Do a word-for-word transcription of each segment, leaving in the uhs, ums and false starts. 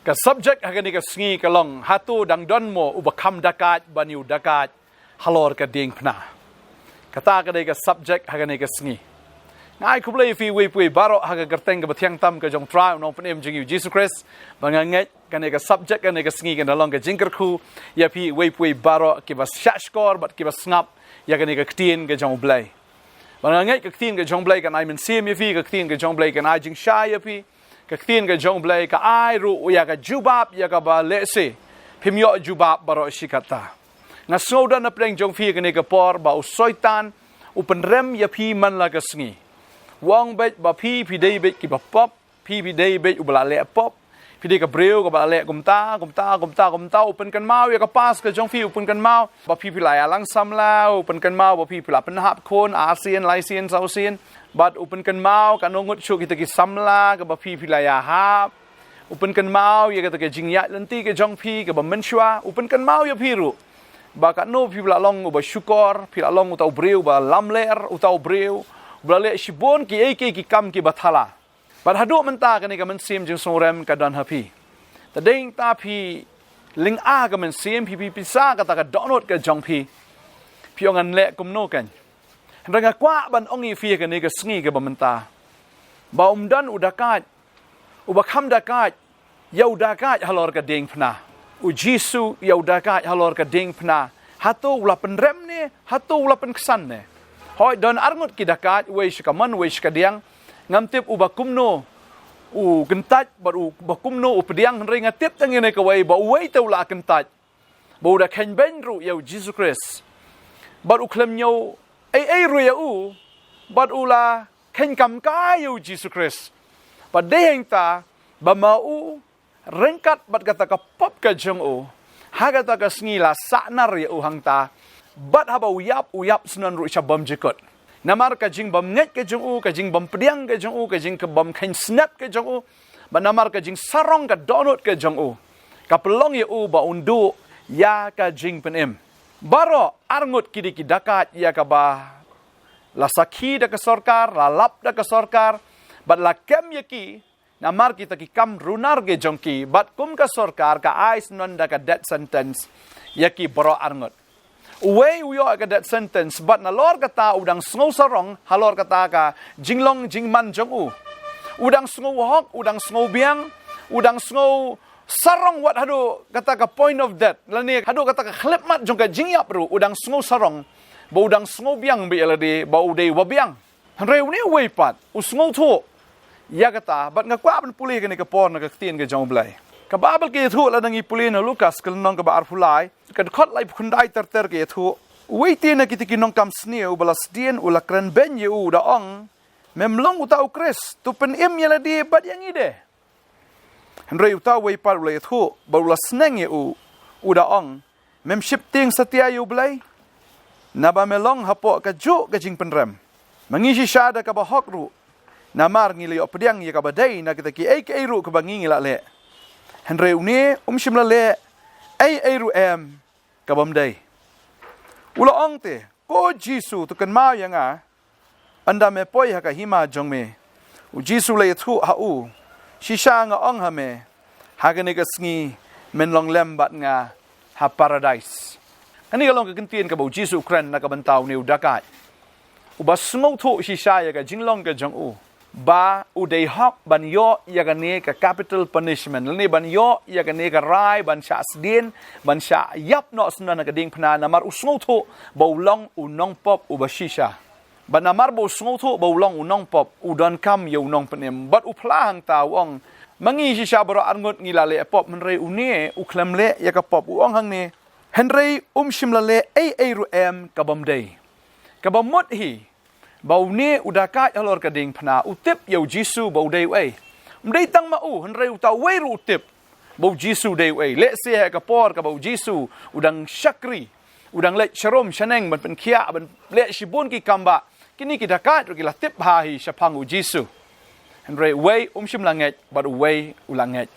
Ka subject ha kane ka sngi ka long, hato dang don mo uba kham dakait ban ïa u dakait halor ka diengphna. Kata ka dei ka subject ha kane ka sngi. Nga ai khublei ïa phi iwei pa iwei baroh ha ka kyrteng kaba thiang tam ka jong u Trai u Nongpynim jong ngi u Jisu Khrist. Ba nga ngeit kane ka subject kane ka sngi kan da long ka jingkyrkhu ïa phi iwei pa iwei baroh kiba shahshkor bad kiba sngap ïa kane ka ktien ka jong u Blei. Ba nga ngeit ka ktien ka jong u Blei kan ai mynsiem ïa phi, ka ktien ka jong u Blei kan ai jingshai ïa phi. Ka ktien ka jong u Blei ka ai ruh ïa ka jubab ïa kaba lehse phim ïoh jubab baroh shi katta. Nga sngewdon na pdeng jong phi kane ka por ba u Soitan u pynrem ïa phi man la ka sngi. U ong beit ba phi phi dei beit kiba pop, phi phi dei beit uba la leh pop. Phi dei ka briew kaba la leh kumta kumta kumta kumta, u pynkynmaw ïa ka past ka jong phi, u pynkynmaw ba phi phi la ïalang samla, u pynkynmaw ba phi phi la pynhap khun arsien laisien sawsien. Bad u pynkynmaw katno ngut shuh kita ki samla kaba phi phi la ïahap. U pynkynmaw ïa kata ka jingïaid lynti ka jong phi kaba mynshuwa, u pynkynmaw ïa phi ruh ba katno phi la long uba shukor, phi la long uta u briew uba lamler, uta u briew uba la leh shibun kiei kiei ki kam kiba thala. Bad haduh mynta kane ka mynsiem jingsngewrem ka don ha phi. Te dei hangta phi lynga ka mynsiem, phi phi pisa kata ka dohnud ka jong phi. Phi ong ngan leh kumno kan. Hynrei nga kwah ban ong ïa phi kane ka sngi kaba mynta ba um don u dakait uba kham dakait ïa u dakait halor ka diengphna. U Jisu ïa u dakait halor ka diengphna. Hato u la pynrem ne, hato u la pynksan ne. Hooid, don arngut ki dakait, uwei sha ka mon, uwei sha ka diang. Ngam tip uba kumno u kyntait bad uba kumno u pdiang, hynrei nga tip tang ïa kane kawei ba uwei te u la kyntait ba u da kheiñ beiñ ruh ïa u Jisu Khrist. Bad u khlem ñiew ei ei ruh ïa u, bad u la kheiñ kam kai ïa u Jisu Khrist. Bad dei hangta ba ma u ryngkat bad kata ka pop ka jong u, ha kata ka sngi la sahnar ïa u hangta. Bad haba u ïap, u ïap syndon ruh sha bymjukut. Namar ka jingbymngeit ka jong u, ka jingbympdiang ka jong u, ka jingbymkheiñ snep ka jong u, bad namar ka jingsarong ka dohnud ka jong u, ka pynlong ïa u ba un duh ïa ka jingpynim. Baroh arngut ki dei ki dakait ïa kaba la sakhi da ka sorkar, la lap da ka sorkar, bad la kem ïa ki namar kita ki kam runar ki jong ki, bad kum ka sorkar ka ai syndon da ka death sentence ïa ki baroh arngut. Uwei u ïoh ka death sentence, bad nalor kata u dang sngewsarong halor kata ka jinglong jingman jong u. U dang sngewhok, u dang sngewbiang, u dang sngewsarong wat haduh kata ka point of death, lane haduh kata ka khyllipmat jong ka jingïap ruh, u dang sngewsarong ba u dang sngewbiang bad ïa lade ba u dei uba biang. Hynrei une uwei pat u sngewthuh ïa kata, bad nga kwah ban pule kane ka por na ka ktien ka jong u Blei. Ka Baibl ka ïathuh lada ngi pule na Lukas ka lynnong kaba arphew lai, ka dkhot laiphew khyndai ter ter ka ïathuh. Uwei te na kita ki nongkam sniew uba la sdien u la kren beiñ ïa u, u da ong, mem long uta u Khrist, to pynim ïa lade bad ïa ngi de. Hynrei uta uwei pat u la ïathuh bad u la sneng ïa u, u da ong, mem sheptieng satia ïa u Blei, naba me long hapoh kajuh ka jingpynrem. Ma ngi shisha da kaba hok ruh, namar ngi la ïoh pdiang ïa kaba dei na kita kiei kiei ruh kaba ngi ngi la leh. Hynrei une um shym la leh ei ei ruh em ka bym dei. U la ong te, ko Jisu, to kynmaw ïa nga ynda me poi ha ka hima jong me. U Jisu u la ïathuh ha u, shisha nga ong ha me, ha kane ka sngi men long lem bad nga ha Paradais. Kane ka long ka ktien kaba u Jisu u kren na ka bynta une u dakait uba sngewthuh shisha ïa ka jinglong ka jong u, ba u dei hok ban ïoh ïa kane ka capital punishment, lane ban ïoh ïa kane ka rai ban shah sdien, ban shah ïap noh syndon na ka diengphna, namar u sngewthuh ba u long u nongpop uba shisha. Bad namar ba u sngewthuh ba u long u nongpop, u donkam ïa u nongpynim. Bad u phla hangta, u ong, ma ngi shisha baroh arngut ngi la leh pop, hynrei une u khlem leh ïa ka pop, u ong hangne, hynrei um shym la leh ei ei ruh em ka bym dei. Kaba mut hi ba une u dakait halor ka diengphna u tip ïa u Jisu ba u dei uei. Um dei tang ma u, hynrei uta uwei ruh u tip ba u Jisu u dei uei. Lehse ha ka por kaba u Jisu u dang shakri, u dang leit sharum shaneng ban pynkhiah, ban leh shibun ki kam, ba kine ki dakait ruh ki la tip bha hi shaphang u Jisu. Hynrei uwei um shym la ngeit bad uwei u la ngeit.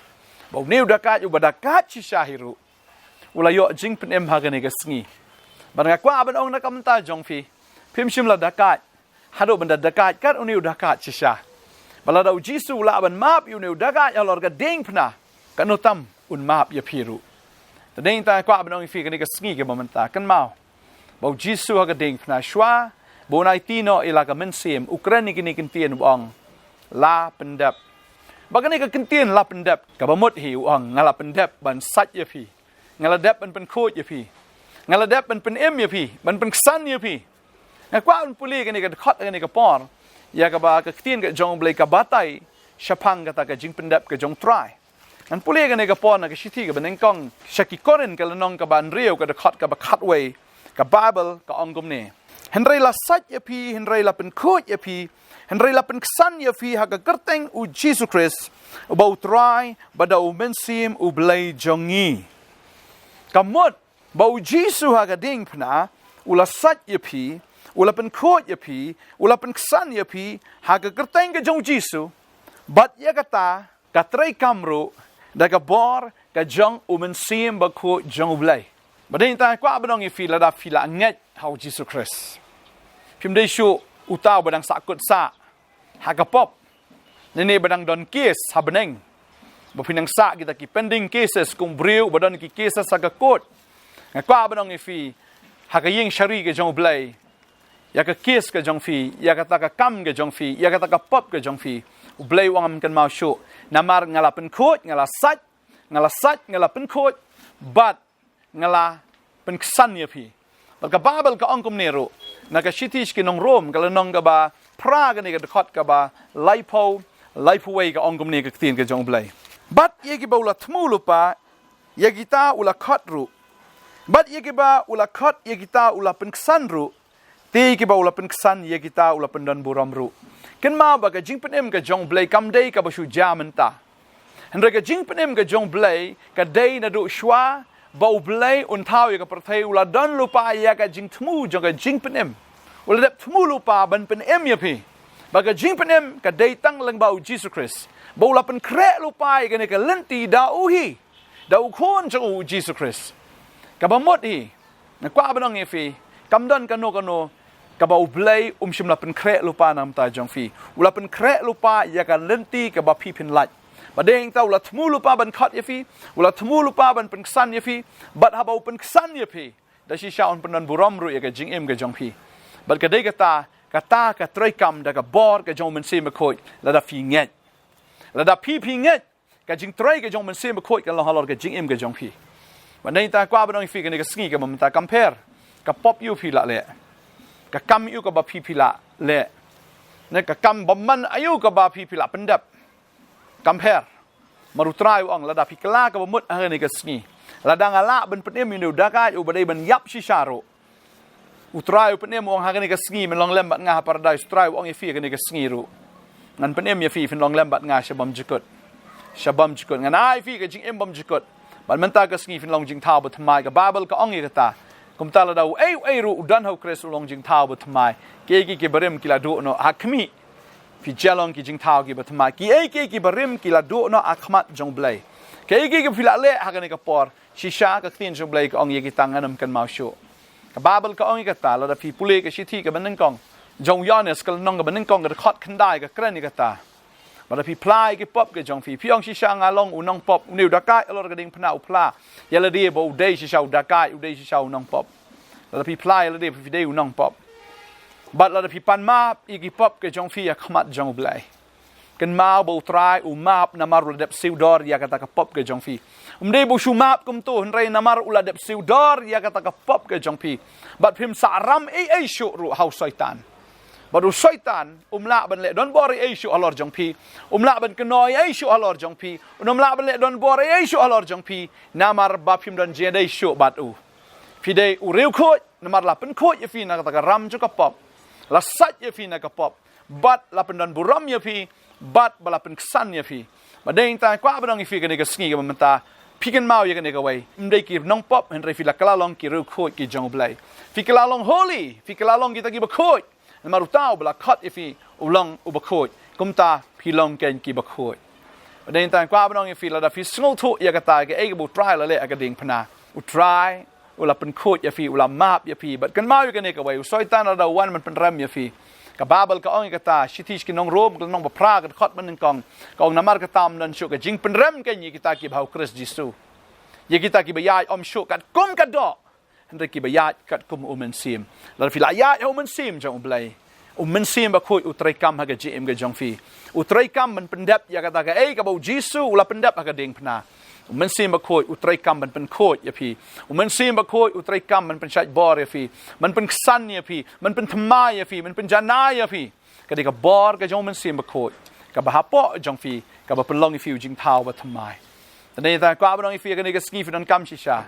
Ba une u dakait uba dakait shisha hi ruh u la ïoh jingpynim ha kane ka sngi. Bad nga kwah ban ong na ka bynta jong phi, phim shym la dakait haduh ban da dakait kat une u dakait shisha. Ba lada u Jisu u lah ban map ïa une u dakait halor ka diengphna, Katno tam un map ïa phi ruh. Te dei tang kwah ban ong ïa phi kane ka sngi kaba mynta, kynmaw ba u Jisu ha ka diengphna shuwa ba un aiti noh ïa la ka mynsiem, u kren ïa kine ki ktien, u ong, "La pyndep." Ba kane ka ktien "la pyndep" kaba mut hi, u ong, "Nga la pyndep ban sait ïa phi. Nga la dep ban pynkhuid ïa phi. Nga la dep ban pynim ïa phi, ban pynksan ïa phi." Nga kwah ban pule kane ka dkhot kane ka por ïa kaba ka ktien ka jong U Blei ka batai shaphang kata ka jingpyndep ka jong U Trai. Ngan pule kane ka por na ka shithi kaba nyngkong sha ki Korinth ka lynnong kaba hynriew ka dkhot kaba khatwei, ka Baibl ka ong kumne: "Hynrei la sait ïa phi, hynrei la pynkhuid ïa phi, hynrei la pynksan ïa phi ha ka kyrteng U Jisu Khrist, uba U Trai bad da U Mynsiem U Blei jong ngi." Ka mut ba u Jisu ha ka diengphna u la sait ïa phi, u la pynkhuid ïa phi, u la pynksan ïa phi ha ka kyrteng ka jong u Jisu, bad ïa kata ka treikam ruh da ka bor ka jong U Mynsiem Bakhuid jong U Blei. Ba dei tang kwah ban ong ïa phi, lada phi la ngeit ha u Jisu Khrist, phim dei shuh uta uba dang sahkut sah ha ka pop, ne ne ba dang don kes ha bneng, ba phi nang sah kita ki pending cases kum briew ba don ki cases ha ka kot. Nga kwah ban ong ïa phi, ha ka ïing shari ka jong U Blei, ïa ka kes ka jong phi, ïa kata ka kam ka jong phi, ïa kata ka pop ka jong phi, U Blei u ong, "Ym kynmaw shuh, namar nga la pynkhuid, nga la sait, nga la sait, nga la pynkhuid, bad nga la pynksan ïa phi." Bad ka Baibl ka ong kumne ruh na ka shithi sha ki nong Rom ka lynnong kaba phra kane ka dkhot kaba laiphew, laiphew wei, ka ong kumne ka ktien ka jong U Blei: "Bad ïa kiba u la thmu lypa, ïa kita u la khot ruh. Bad ïa kiba u la khot, ïa kita u la pynksan ruh. Te ïa kiba u la pynksan, ïa kita u la pyndon burom ruh." Kynmaw ba ka jingpynim ka jong U Blei kam dei kaba shu jia mynta. Hynrei ka jingpynim ka jong U Blei ka dei naduh shuwa ba U Blei un thaw ïa ka pyrthei, u la don lypa ïa ka jingthmu jong ka jingpynim. U la dep thmu lypa ban pynim ïa phi. Ba ka jingpynim ka dei tang lyngba u Jisu Khrist, ba u la pynkhreh lypa ïa kane ka lynti da u hi, da u Khun jong u, u Jisu Khrist. Kaba mut hi, nga kwah ban ong ïa phi, kam don kano kano kaba U Blei um shym la pynkhreh lypa na ka bynta jong phi. U la pynkhreh lypa ïa ka lynti kaba phi phin lait. Ba dei tang u la thmu lypa ban khot ïa phi, u la thmu lypa ban pynksan ïa phi, bad haba u pynksan ïa phi, da shisha un pyndon burom ruh ïa ka jingim ka jong phi. Bad ka dei kata, kata ka treikam da ka bor ka jong U Mynsiem Bakhuid, lada phi ngeit. Lada phi phi ngeit, ka jingtrei ka jong U Mynsiem Bakhuid kan long halor ka jingim ka jong phi. Ba dei tang kwah ban ong ïa phi kane ka sngi kaba mynta, kam pher ka pop aïu phi la leh, ka kam aïu kaba phi phi la leh, ne ka kam bymman aïu kaba phi phi la pyndep. Kam pher. Namar U Trai u ong, lada phi kylla kaba mut ha kane ka sngi, lada nga lah ban pynim ïa une u dakaid uba dei ban ïap shisha ruh, U Trai u pynim, u ong, ha kane ka sngi men long lem bad nga ha Paradais. U Trai u ong ïa phi ha kane ka sngi ruh, ngan pynim ïa phi, phin long lem bad nga sha bymjukut. Sha bymjukut. Ngan ai ïa phi ka jingim bymjukut. Bad mynta ka sngi phin long jingthaw bathymmai. Ka Baibl ka ong ïa kata. Kumta lada uei uei ruh u don ha u Khrist u long jingthaw bathymmai. Kiei kiei kiba rim ki la duh noh ha khmih. Phi jia long ki jingthaw kiba thymmai. Kiei kiei kiba rim ki la duh noh ha khmat jong U Blei. Kiei kiei kiba phi la leh ha kane ka por, shisha ka ktien jong U Blei ka ong, ïa kita ngan ym kynmaw shuh. Ka Baibl ka ong ïa kata, lada phi pule ka shithi kaba nyngkong jong u Ïoannis ka lynnong kaba nyngkong ka dkhot khyndai ka kren ïa kata. Lada phi phla ïa ki pop ka jong phi, phi ong, "Shisha nga long u nongpop." Une u dakaid halor ka diengphna u phla ïa lade ba u dei shisha u dakaid, u dei shisha u nongpop. Lada phi phla ïa lade ba phi dei u nongpop, bad lada phi pan map ïa ki pop ka jong phi ha khmat jong U Blei, kynmaw ba U Trai u map namar u la dep siew dor ïa kata ka pop ka jong phi. Um dei ba u shu map kumto, hynrei namar u la dep siew dor ïa kata ka pop ka jong phi. Bad phim sah ram ei ei shuh ruh ha u Soitan. Bad u Soitan um lah ban leh donbor ei ei shuh halor jong phi. Um lah ban kynnoh ei ei shuh halor jong phi. Um lah ban leh donbor ei ei shuh halor jong phi, namar ba phim don jingïadei shuh bad u. Phi dei u riewkhuid, namar la pynkhuid ïa phi na kata ka ram jong ka pop. La sait ïa phi na ka pop. Bad la pyndon burom ïa phi, bad ba la pynksan ïa phi. Ba dei tang kwah ban ong ïa phi kane ka sngi kaba mynta, phi kynmaw ïa kane kawei: ym dei ki nongpop, hynrei phi la kylla long ki riewkhuid ki jong U Blei. Phi kylla long holy, phi kylla long kita kiba khuid. Namar uta uba la khot ïa phi u long uba khuid. Kumta phi long kein kiba khuid. Ba dei tang kwah ban ong ïa phi, lada phi sngewthuh ïa kata, kaei kaba U Trai u la leh ha ka diengphna. U Trai u la pynkhuid ïa phi, u la map ïa phi. Bad kynmaw ïa kane kawei: u Soitan lada u wan ban pynrem ïa phi, Ka Baibl ka ong ïa kata, shithi sha ki nong Rom, ka lynnong ba phra, ka dkhot ba nyngkong. Ka ong namar kata ym don shuh ka jingpynrem kein ïa kita kiba ha u Khrist Jisu. Ïa kita kiba ïaid ym shuh katkum ka doh, hynrei kiba ïaid katkum u Mynsiem. Lada phi la ïaid ha u Mynsiem jong U Blei, u Mynsiem Bakhuid u treikam ha ka jingim ka jong phi. U treikam ban pyndep ïa kata kaei kaba u Jisu u la pyndep ha ka diengphna. U Mynsiem Bakhuid u treikam ban pynkhuid ïa phi. U Mynsiem Bakhuid u treikam ban pynshait bor ïa phi, ban pynksan ïa phi, ban pynthymmai ïa phi, ban pynjanai ïa phi. Ka dei ka bor ka jong u Mynsiem Bakhuid kaba hapoh jong phi, kaba pynlong ïa phi u jingthaw ba thymmai. Te nangta kwah ban ong ïa phi, ïa kane ka sngi phi donkam shisha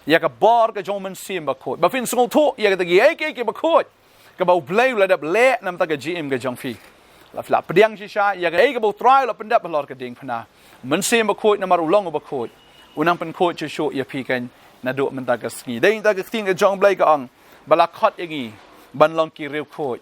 ïa ka bor ka jong u Mynsiem Bakhuid, ba phin sngewthuh ïa kata kiei kiei kiba khuid kaba U Blei u la dep leh namar ka jingim ka jong phi. La phi la pdiang shisha ïa kaei kaba U Trai u la pyndep halor ka diengphna. U Mynsiem Bakhuid namar u long uba khuid, u nang pynkhuid shuh shuh ïa phi kein naduh mynta ka sngi. Dei nangta ka ktien ka jong U Blei ka ong ba la khot ïa ngi ban long ki riewkhuid.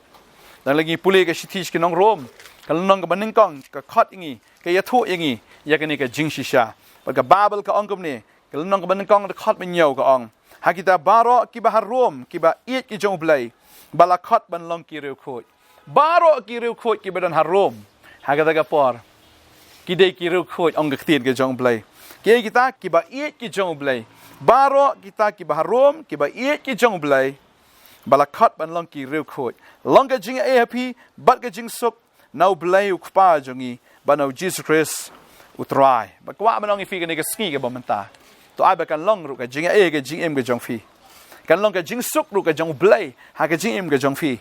Dang lei ngi pule ka shithi sha ki nong Rom, ka lynnong kaba nyngkong, ka khot ïa ngi, ka ïathuh ïa ngi ïa kane ka jingshisha. Bad ka Baibl ka ong kumne, ka lynnong kaba nyngkong, ka dkhot ba hynñiew ka ong, ha kita baroh kiba ha Rom, kiba ïeit ki jong U Blei, ba la khot ban long ki riewkhuid. Baroh ki riewkhuid kiba don ha Rom ha kata ka por, ki dei ki riewkhuid, ong ka ktien ka jong U Blei. Kiei kita? Kiba ïeit ki jong U Blei. Baroh kita kiba ha Rom, kiba ïeit ki jong U Blei, ba la khot ban long ki riewkhuid. Long ka jingaiei ha phi bad ka jingsuk na U Blei U Kpa jong ngi bad na U Jisu Khrist U Trai. Bad kwah ban ong ïa phi kane ka sngi kaba mynta, to ai ba kan long ruh ka jingaiei ha ka jingim ka jong phi. Kan long ka jingsuk ruh ka jong U Blei ha ka jingim ka jong phi,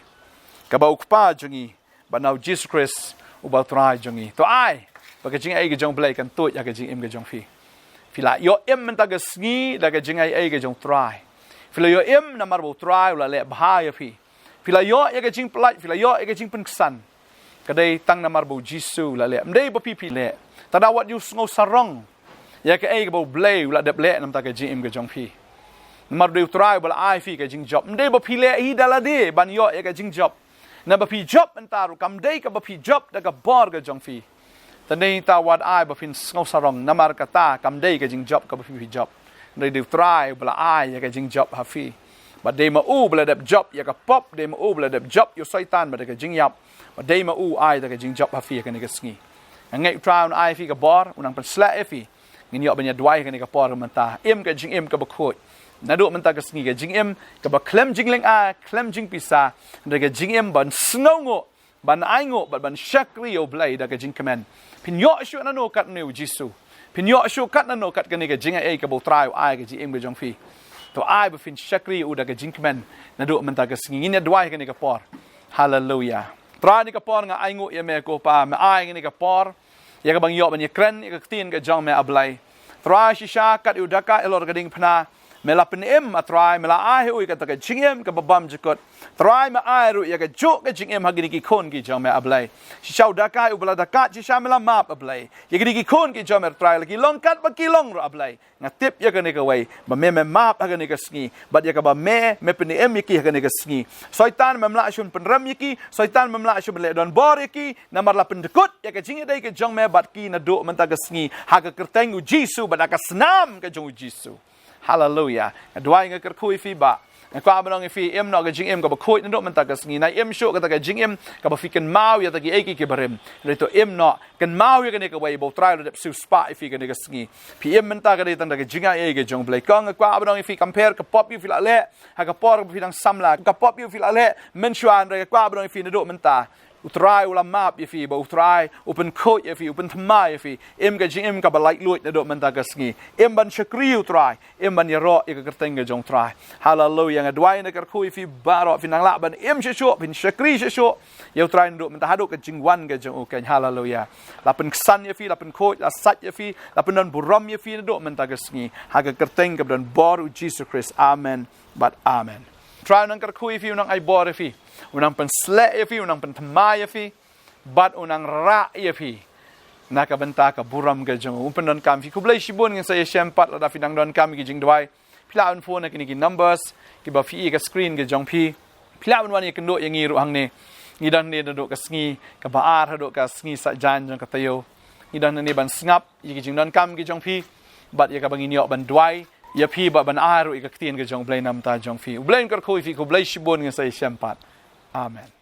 kaba U Kpa jong ngi bad na U Jisu Khrist uba U Trai jong ngi. To ai ba ka jingaiei ka jong U Blei kan tuid ha ka jingim ka jong phi. Phi la ïoh im mynta ka sngi da ka jingaiei ka jong U Trai. Phi la ïoh im namar ba U Trai u la leh bha ïa phi. Phi la ïoh ïa ka jingpyllait, phi la ïoh ïa ka jingpynksan, ka dei tang namar ba U Jisu u la leh. Ym dei ba phi phi leh. Te da wat ïohsngew sarong ïa kaei kaba U Blei u la dep leh namar ka jingim ka jong phi. Namar ba U Trai uba la ai phi ka jingjop. Ym dei ba phi leh hi da lade ban ïoh ïa ka jingjop. Naba phi jop mynta ruh kam dei kaba phi jop da ka bor ka jong phi. Te nangta wat ai ba phin sngew sarong, namar kata kam dei ka jingjop kaba phi phi jop. Hynrei dei U Trai uba la ai ïa ka jingjop ha phi. Bad dei ma u ba la dep jop ïa ka pop, dei ma u ba la dep jop ïa u Soitan bad da ka jingïap. Bad dei ma u ai da ka jingjop ha phi ha kane ka sngi. Nga ngeit U Trai un ai phi ka bor, un nang pynshlur ïa phi. Ngin ïoh ban ïa duwai ha kane ka por mynta. Im ka jingim kaba khuid naduh mynta ka sngi, ka jingim kaba khlem jinglyngngoh, khlem jingpisa, hynrei ka jingim ban sngewnguh, ban ainguh bad ban shakri ïa U Blei da ka jingkmen. Phin ïoh shuh nano kat nano U Jisu. Phin ïoh shuh kat nano kat kane ka jingaiei kaba U Trai u ai ka jingim ka jong phi. To ai ba phin shakri ïa u da ka jingkmen naduh mynta ka sngi. Ngin ïa duwai ha kane ka por. Haleluya. Trai, ha kane ka por nga ainguh ïa me ko Pa, me ai ha kane ka por ïa kaba ngi ïoh ban ïakren ïa ka ktien ka jong me A Blei. Trai, shisha kat ïa u Dakah halor ka diengphna, me la pynim A Trai, me la ai ha u ïa kata ka jingim kaba bymjukut. Trai, me ai ruh ïa kajuh ka jingim ha kine ki khun ki jong me A Blei. Shisha u Dakah uba la dakah, shisha me la map A Blei. Ïa kine ki khun ki jong me Trai, la ki long katba ki long ruh A Blei, nga tip ïa kane kawei, ba me me map ha kane ka sngi, bad ïa kaba me me pynim ïa ki ha kane ka sngi. Soitan mem lah shuh pynrem ïa ki, Soitan mem lah shuh leh donbor ïa ki, namar la pyndkut ïa ka jingïadei ka jong me bad ki naduh mynta ka sngi, ha ka kyrteng U Jisu bad ha ka snam ka jong U Jisu. Haleluya. Nga duwai, nga kyrkhu ïa phi Bah. Nga kwah ban ong ïa phi, im noh ka jingim kaba khuid naduh mynta ka sngi. Nai im shuh kata ka jingim kaba phi kynmaw ïa kita kiei kiei kiba rim. Hynrei to im noh, kynmaw ïa kane kawei ba U Trai u la dep siewspah ïa phi kane ka sngi. Phi im mynta ka dei tang da ka jingaiei ka jong U Blei. Ko nga kwah ban ong ïa phi, kam pher ka pop ïa u phi la leh ha ka por ba phi dang samla, ka pop ïa u phi la leh mynshuwa, hynrei nga kwah ban ong ïa phi naduh mynta, U Trai u la map ïa phi, ba U Trai u pynkhuid ïa phi, u pynthymmai ïa phi. Im ka jingim kaba laitluid naduh mynta ka sngi. Im ban shakri U Trai, im ban ïaroh ïa ka kyrteng ka jong U Trai. Haleluya. Nga duwai, nga kyrkhu ïa phi baroh, phin nang lah ban im shuh shuh, phin shakri shuh shuh ïa U Trai naduh mynta haduh ka jingwan ka jong u keiñ. Haleluya. La pynksan ïa phi, la pynkhuid, la sait ïa phi, la pyndonburom ïa phi naduh mynta ka sngi, ha ka kyrteng kaba donbor U Jisu Khrist. Amen bad amen. Trai u nang kyrkhu ïa phi, u nang ai bor ïa phi, u nang pynshlur ïa phi, u nang pynthymmai ïa phi, bad u nang rah ïa phi na ka bynta ka burom ka jong u. Un pyndonkam ïa phi. Khublei shibun, ngin sa ïashem pat. Lada phi dang donkam ïa ki jingduwai, phi lah ban phone ha kine ki numbers kiba phi i ha ka screen ka jong phi. Phi lah ban wan ïakynduh ïa ngi ruh hangne. Ngi don hangne naduh ka sngi kaba ar haduh ka sngi Saitjaiñ jong ka taïew. Ngi don hangne ban sngap ïa ki jingdonkam ki jong phi, bad ïa kaba ngin ïoh ban duwai ïa phi, bad ban ai ruh ïa ka ktien ka jong U Blei na ka bynta jong phi. U Blei un kyrkhu ïa phi. Khublei shibun, ngin sa ïashem pat. Amen.